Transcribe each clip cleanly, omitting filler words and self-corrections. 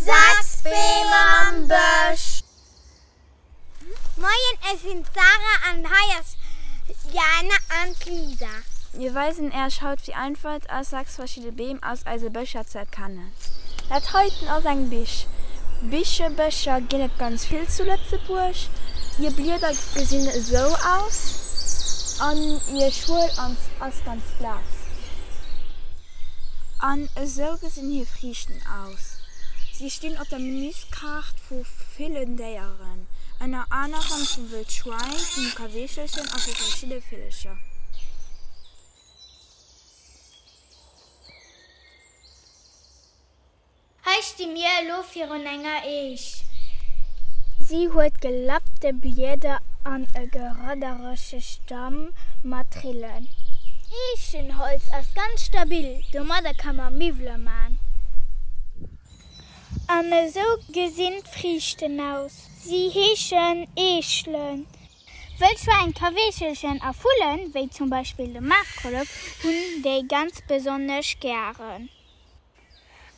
6 Beem am Bësch. Moien, ech sinn d'Sarah an hei ass d'Jana an d'Lisa. Mir weisen Äech haut wéi einfach et ass 6 verschidde Beem aus eise Bëscher ze erkennen. Dat heiten ass eng Bich. Bichebëscher ginn et ganz vill zu Lëtzebuerg. Hir Blieder gesinn esou aus an hir Schuel ass ganz glat. An esou gesinn hir Friichten aus. Si stinn op der Menüskaart vu villen Déieren, ënner anerem vum Wëldschwäin, vum Kaweechelchen a vu verschidde Villecher. Hei sti mir elo virun enger Eech. Si huet gelappte Blieder an e geradderege Stamm mat Rillen. Eechenholz ass ganz stabil, domadder ka mer Miwwele man. An esou gesinn d'Friichten aus. Si heeschen Eechelen. Wëllschwäin, Kaweechelchen a Vullen, wéi zum Beispill de Maarkollef, hunn déi ganz besonnesch gären.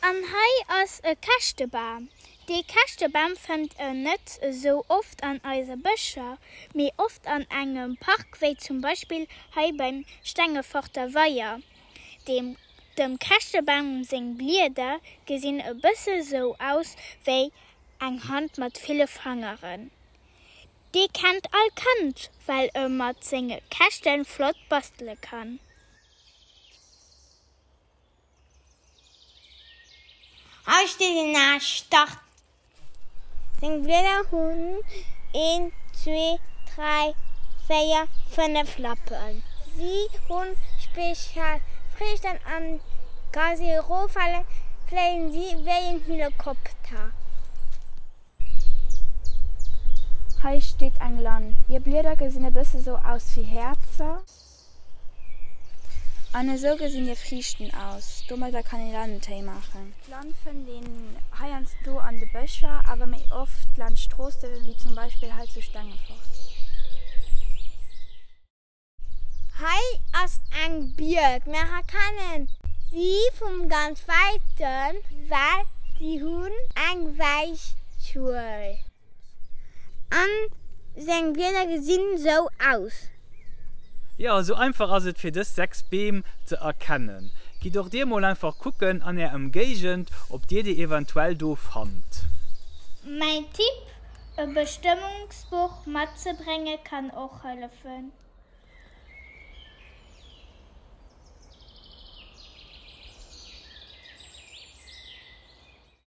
An hei ass e Käschtebam. Dee Käschtebam fënnt en net esou oft an eise Bëscher, mee oft an engem Park, wéi zum Beispill hei beim Stengeforter Weier. Dem dem Käschtebam seng Blieder gesinn e bësse sou aus wéi eng Hand mat ville Fangeren. Dee kennt all Kand, well e mat senge Käschten flott bastele kann. Hei steet een Aaschtart. Seng Blieder hunn een, zwee, dräi, véier, 5 Lappen. Si hu spezial Friichten an wa si eroffalen, fléien si wéi en Helikopter. Hei steet eng Lann. Hir Blieder gesinn e bësse sou aus wéi Häerzer. An esou gesinn hir Friichten aus. Domadder kann ee Lannentéi maachen. D'Lann fënnt een heiansdo an de Bëscher, awer méi oft laanscht Stroossen, wéi zum Beispill hei zu Stengefort. Hei ass eng Bierk. Mer erkennen si vum ganz wäiten, well si hunn eng wäiss Schuel. An seng Blieder gesinn sou aus. Jo, esou einfach ass et fir dës 6 Beem ze erkennen. Gitt och dir mol einfach kucken an är Emgéigend ob dir déi eventuell do fannt. Mäin Tipp, E Bestëmmungsbuch matzebrénge kann och hëllefen.